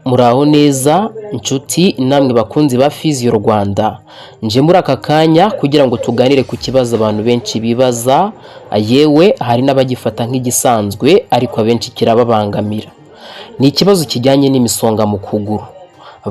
Muraho neza nshuti namwe bakunzi ba Physio Rwanda. Nje muri aka kanya kugira ngo tuganire ku kibazo abantu benshi bibaza, yewe hari n'abagifata nk'igisanzwe, ariko abenshi kirababangamira. Ni ikibazo kijyanye n'imisonga mu kuguru.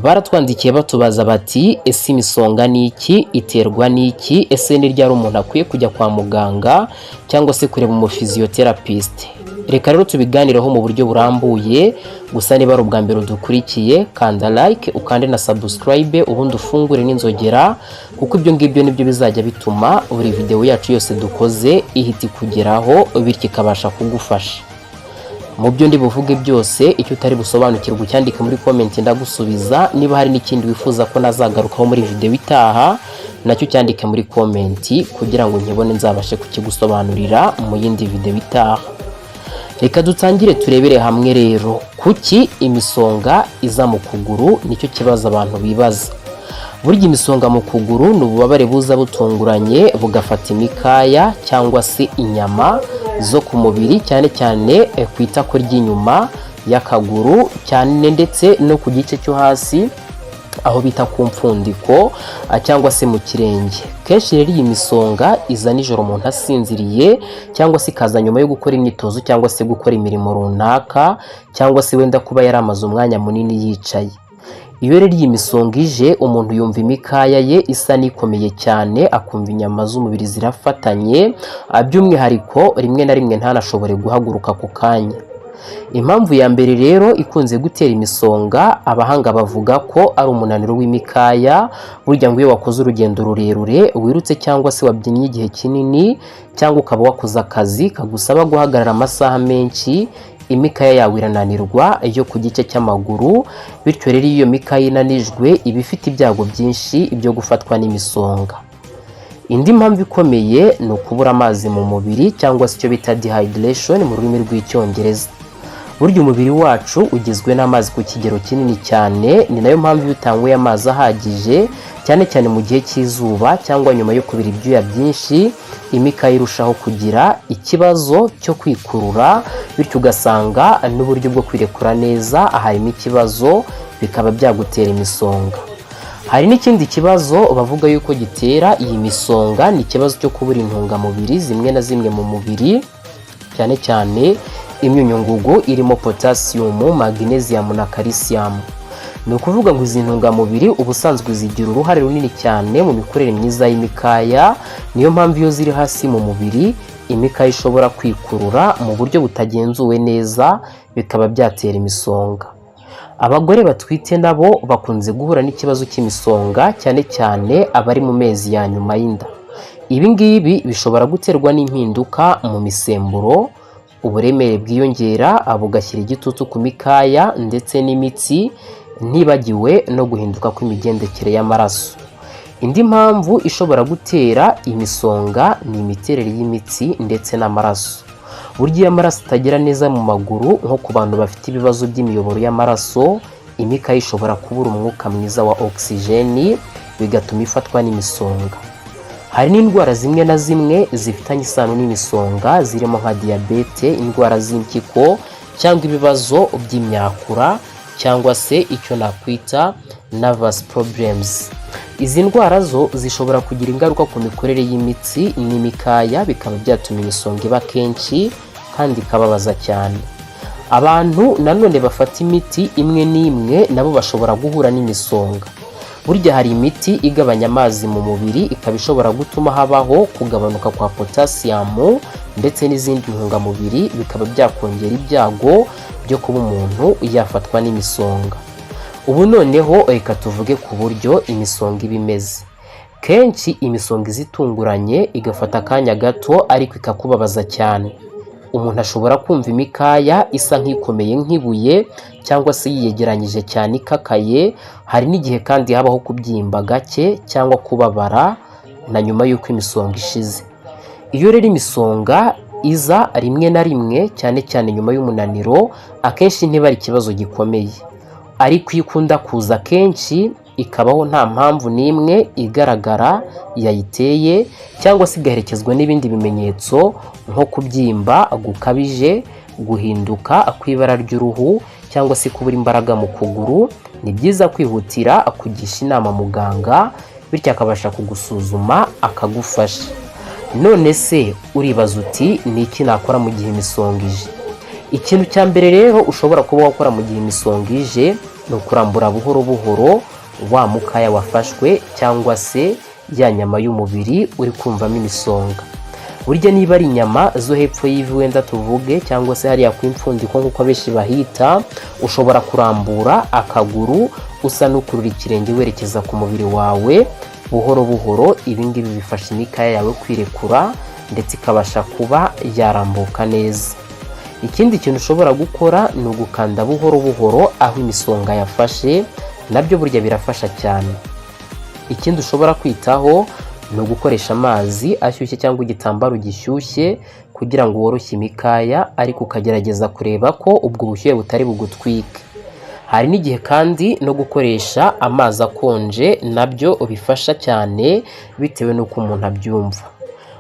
Baratwandikiye batubaza bati: "Ese imisonga ni iki? Iterwa n'iki? Ese ni ryari umuntu akwiye kujya kwa muganga cyangwa se kureba umuphysiotherapist?" Reka rero tubiganireho mu buryo burambuye. Gusa niba ari ubwa mbere udukurikiye, kanda like, ukande na subscribe, ubundi ufungure n'inzogera, kuko ibyo ngibyo nibyo bizajya bituma buri video yacu yose dukoze ihita ikugeraho, bityo ikabasha kugufasha. Mu byo ndi buvuge byose, icyo utari busobanukirwe ucyandike muri comment, ndagusubiza. Niba hari n'ikindi wifuza ko nazagarukaho muri video itaha, nacyo cyandike muri comment kugira ngo nkibone, nzabashe kukigusobanurira mu yindi video itaha. Reka dutangire turebere hamwe rero kuki imisonga iza mu kuguru. Nicyo kibazo abantu bibaza. Burya imisonga mu kuguru ni ububabare buza butunguranye, bugafata imikaya cyangwa se inyama zo ku mubiri, cyane cyane ku itako ry'inyuma y'akaguru cyane, ndetse no ku gice cyo hasi aho bita ku mfundiko cyangwa se mu kirenge. Kenshi rero iyi misonga iza nijoro umuntu asinziriye, cyangwa se ikaza nyuma yo gukora imyitozo cyangwa se gukora imirimo runaka, cyangwa se wenda kuba yari amaze umwanya munini yicaye. Iyo rero iyi misonga ije, umuntu yumva imikaya ye isa n'ikomeye cyane, akumva inyama z'umubiri zirafatanye, by'umwihariko rimwe na rimwe ntanashobore guhaguruka ako kanya. Impamvu ya mbere rero ikunze gutera imisonga, abahanga bavuga ko ari umunaniro w'imikaya. Burya ngo iyo wakoze urugendo rurerure, wirutse cyangwa se wabyinnye igihe kinini, cyangwa ukaba wakoze akazi kagusaba guhagarara amasaha menshi, imikaya yawe irananirwa yo ku gice cy'amaguru. Bityo rero iyo iyo mikaya inanijwe, iba ifite ibyago byinshi byo gufatwa n'imisonga. Indi mpamvu ikomeye ni ukubura amazi mu mubiri, cyangwa se icyo bita dehydration mu rurimi rw'Icyongereza. Burya umubiri wacu ugizwe n'amazi ku kigero kinini cyane. Ni nayo mpamvu iyo utanyweye amazi ahagije, cyane cyane mu gihe cy'izuba cyangwa nyuma yo kubira ibyuya byinshi, imikaya irushaho kugira ikibazo cyo kwikurura, bityo ugasanga n'uburyo bwo kwirekura neza harimo ikibazo, bikaba byagutera imisonga. Hari n'ikindi kibazo bavuga yuko gitera iyi misonga, ni ikibazo cyo kubura intungamubiri zimwe na zimwe mu mubiri, cyane cyane imyunyungugu irimo potassium, magnesium na calcium. Ni ukuvuga ngo izi ntungamubiri ubusanzwe zigira uruhare runini cyane mu mikorere myiza y'imikaya. Niyo mpamvu iyo ziri hasi mu mubiri, imikaya ishobora kwikurura mu buryo butagenzuwe neza, bikaba byatera imisonga. Abagore batwite nabo bakunze guhura n'ikibazo cy'imisonga, cyane cyane abari mu mezi ya nyuma y'inda. Ibi ngibi bishobora guterwa n'impinduka mu misemburo, uburemere bwiyongera bugashyira igitutu ku mikaya ndetse n'imitsi, ntibagiwe no guhinduka kw'imigendekere y'amaraso. Indi mpamvu ishobora gutera imisonga ni imiterere y'imitsi ndetse n'amaraso. Burya iyo amaraso atagera neza mu maguru, nko ku bantu bafite ibibazo by'imiyoboro y'amaraso, imikaya ishobora kubura umwuka mwiza wa ogisijeni, bigatuma ifatwa n'imisonga. Hari n'indwara zimwe na zimwe zifitanye isano n'imisonga, zirimo nka diyabete, indwara z'impyiko cyangwa ibibazo by'imyakura, cyangwa se icyo nakwita nervous problems. Izi ndwara zo zishobora kugira ingaruka ku mikorere y'imitsi n'imikaya, bikaba byatuma imisonga iba kenshi kandi ikababaza cyane. Abantu nanone bafata imiti imwe n'imwe nabo bashobora guhura n'imisonga. Burya hari imiti igabanya amazi mu mubiri, ikaba ishobora gutuma habaho kugabanuka kwa potassium ndetse n'izindi ntungamubiri, bikaba byakongera ibyago byo kuba umuntu yafatwa n'imisonga. Ubu noneho reka tuvuge ku buryo imisonga iba imeze. Kenshi imisonga iza itunguranye, igafata akanya gato, ariko ikakubabaza cyane. Umuntu ashobora kumva imikaya isa nk'ikomeye nk'ibuye, cyangwa se yiyegeranyije cyane, ikakaye. Hari n'igihe kandi habaho kubyimba gake cyangwa kubabara na nyuma y'uko imisonga ishize. Iyo rero imisonga iza rimwe na rimwe, cyane cyane nyuma y'umunaniro, akenshi ntiba ari ikibazo gikomeye. Ariko iyo ikunda kuza kenshi, ikabaho nta mpamvu n'imwe igaragara yayiteye, cyangwa se igaherekezwa n'ibindi bimenyetso nko kubyimba gukabije, guhinduka kw'ibara ry'uruhu cyangwa se kubura imbaraga mu kuguru, ni byiza kwihutira kugisha inama muganga, bityo akabasha kugusuzuma akagufasha. None se uribaza uti: "Ni iki nakora mu gihe imisonga ije?" Ikintu cya mbere rero ushobora kuba wakora mu gihe imisonga ije ni ukurambura buhoro buhoro wa mukaya wafashwe cyangwa se ya nyama y'umubiri uri kumvamo imisonga. Burya niba ari inyama zo hepfo y'ivi wenda tuvuge, cyangwa se hariya ku impfundiko nk'uko abenshi bahita, ushobora kurambura akaguru usa n'ukurura ikirenge werekeza ku mubiri wawe buhoro buhoro. Ibi ngibi bifasha imikaya yawe kwirekura ndetse ikabasha kuba yarambuka neza. Ikindi kintu ushobora gukora ni ugukanda buhoro buhoro aho imisonga yafashe, nabyo burya birafasha cyane. Ikindi ushobora kwitaho ni ugukoresha amazi ashyushye cyangwa igitambaro gishyushye kugira ngo woroshye imikaya, ariko ukagerageza kureba ko ubwo bushyuhe butari bugutwike. Hari n'igihe kandi no gukoresha amazi akonje nabyo bifasha cyane, bitewe n'uko umuntu abyumva.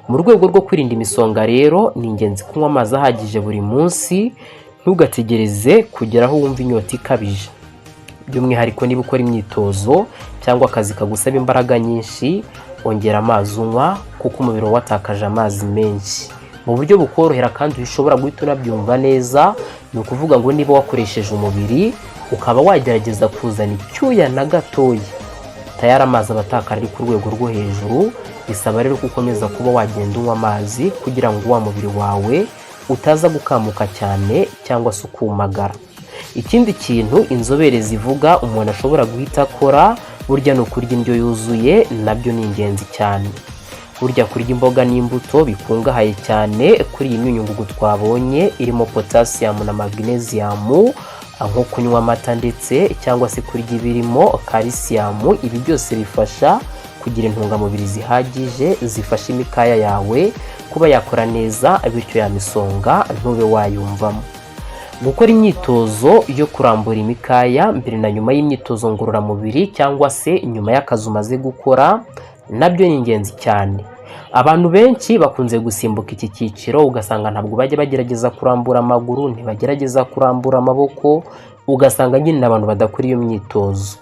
Mu rwego rwo kwirinda imisonga rero, ni ingenzi kunywa amazi ahagije buri munsi. Ntugategereze kugera aho wumva inyota ikabije. By'umwihariko niba ukora imyitozo cyangwa akazi kagusaba imbaraga nyinshi, ongera amazi unywa kuko umubiri uba watakaje amazi menshi. Mu buryo bukorohera kandi ushobora guhita unabyumva neza, ni ukuvuga ngo niba wakoresheje umubiri ukaba wagerageza kuzana icyuya na gatoya, tayari amazi aba atakara ari ku rwego rwo hejuru. Bisaba rero ko ukomeza kuba wagenda unywa amazi kugira ngo wa mubiri wawe utaza gukamuka cyane cyangwa se ukumagara. Ikindi kintu inzobere zivuga umuntu ashobora guhita akora burya ni ukurya indyo yuzuye, nabyo ni ingenzi cyane. Burya kurya imboga n'imbuto bikungahaye cyane kuri iyi myunyungugu twabonye irimo potassium na magnesium, nko kunywa amata ndetse cyangwa se kurya ibirimo calcium, ibi byose bifasha kugira intungamubiri zihagije zifasha imikaya yawe kuba yakora neza, bityo ya misonga ntube wayumvamo. Gukora imyitozo yo kurambura imikaya mbere na nyuma y'imyitozo ngororamubiri cyangwa se nyuma y'akazi umaze gukora nabyo ni ingenzi cyane. Abantu benshi bakunze gusimbuka iki cyiciro, ugasanga ntabwo bajya bagerageza kurambura amaguru, ntibagerageza kurambura amaboko, ugasanga nyine abantu badakora iyo myitozo.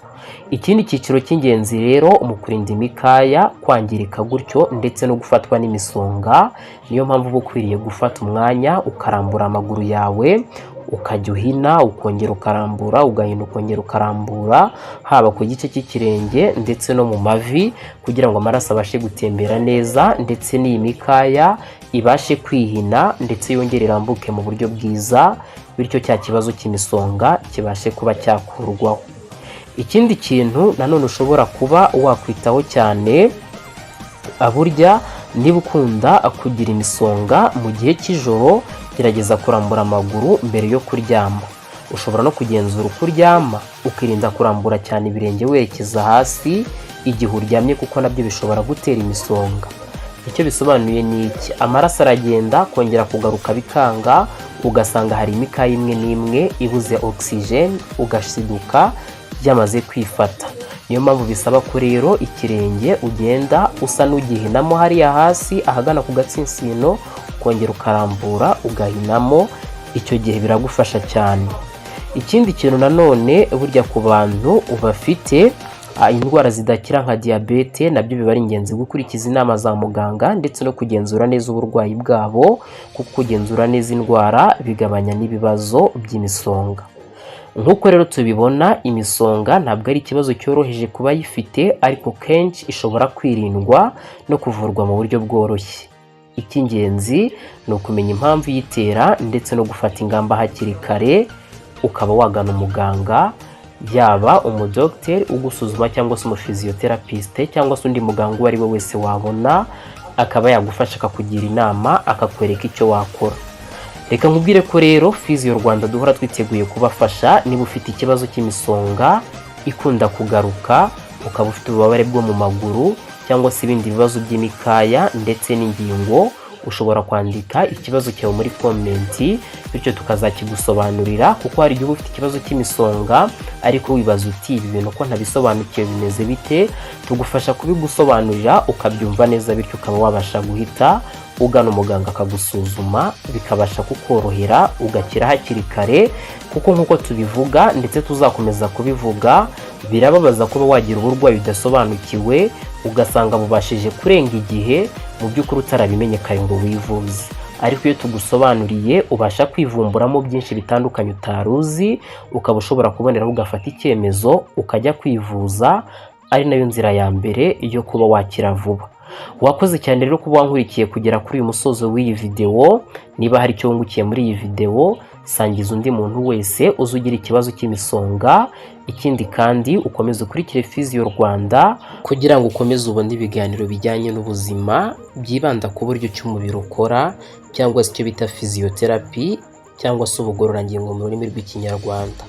Ikindi cyiciro cy'ingenzi rero mu kurinda imikaya kwangirika gutyo ndetse no gufatwa n'imisonga, niyo mpamvu uba ukwiriye gufata umwanya ukarambura amaguru yawe, ukajya uhina ukongera ukarambura, ugahina ukongera ukarambura, haba ku gice cy'ikirenge ndetse no mu mavi, kugira ngo amaraso abashe gutembera neza ndetse n'iyi mikaya ibashe kwihina ndetse yongere irambuke mu buryo bwiza, bityo cya kibazo cy'imisonga kibashe kuba cyakurwaho. Ikindi kintu nanone ushobora kuba wakwitaho cyane, burya niba ukunda kugira imisonga mu gihe cy'ijoro, gerageza kurambura amaguru mbere yo kuryama. Ushobora no kugenzura uko uryama, ukirinda kurambura cyane ibirenge werekeza hasi igihe uryamye, kuko nabyo bishobora gutera imisonga. Icyo bisobanuye ni iki? Amaraso aragenda, kongera kugaruka bikanga, ugasanga hari imikaya imwe n'imwe ibuze oxygen, ugashiduka byamaze kwifata. Niyo mpamvu bisaba ko rero ikirenge ugenda usa n'ugihinamo hariya hasi ahagana ku gatsinsino, ukongera ukarambura ugahinamo. Icyo gihe biragufasha cyane. Ikindi kintu nanone, burya ku bantu bafite indwara zidakira nka diyabete, nabyo biba ari ingenzi gukurikiza inama za muganga ndetse no kugenzura neza uburwayi bwabo, kuko kugenzura neza indwara bigabanya n'ibibazo by'imisonga. Nk'uko rero tubibona, imisonga ntabwo ari ikibazo cyoroheje kuba ayifite, ariko kenshi ishobora kwirindwa no kuvurwa mu buryo bworoshye. Icy'ingenzi ni ukumenya impamvu iyitera ndetse no gufata ingamba hakiri kare, ukaba wagana umuganga, yaba umudogiteri ugusuzuma cyangwa se umuphysiotherapist cyangwa se undi muganga uwo ari we wese wabona, akaba yagufasha, akakugira inama, akakwereka icyo wakora. Reka nkubwire ko rero Physio Rwanda duhora twiteguye kubafasha. Niba ufite ikibazo cy'imisonga ikunda kugaruka, ukaba ufite ububabare bwo mu maguru cyangwa se ibindi bibazo by'imikaya ndetse n'ingingo, ushobora kwandika ikibazo cyawe muri comment, bityo tukazakigusobanurira, kuko hari igihe uba ufite ikibazo cy'imisonga ariko wibaza uti: "Ibi bintu ko ntabisobanukiwe, bimeze bite?" Tugufasha kubigusobanurira ukabyumva neza, bityo ukaba wabasha guhita Ugana umuganga akagusuzuma, bikabasha kukorohera, ugakira hakiri kare. Kuko nk'uko tubivuga ndetse tuzakomeza kubivuga, birababaza kuba wagira uburwayi udasobanukiwe, ugasanga bubashije kurenga igihe mu by'ukuri utarabimenye kare ngo wivuze. Ariko iyo tugusobanuriye, ubasha kwivumburamo byinshi bitandukanye utari uzi, ukaba ushobora kuboneraho ugafata icyemezo ukajya kwivuza, ari nayo nzira ya mbere yo kuba wakira vuba. Wakoze cyane rero kuba wankurikiye kugera kuri uyu musozo w'iyi videwo. Niba hari icyo wungukiye muri iyi videwo, sangiza undi muntu wese uzi ugira ikibazo cy'imisonga. Ikindi kandi, ukomeze ukurikire Physio Rwanda kugira ngo ukomeze ubone ibiganiro bijyanye n'ubuzima byibanda ku buryo ki umubiri ukora, cyangwa se icyo bita physiotherapy, cyangwa se ubugororangingo mu rurimi rw'Ikinyarwanda.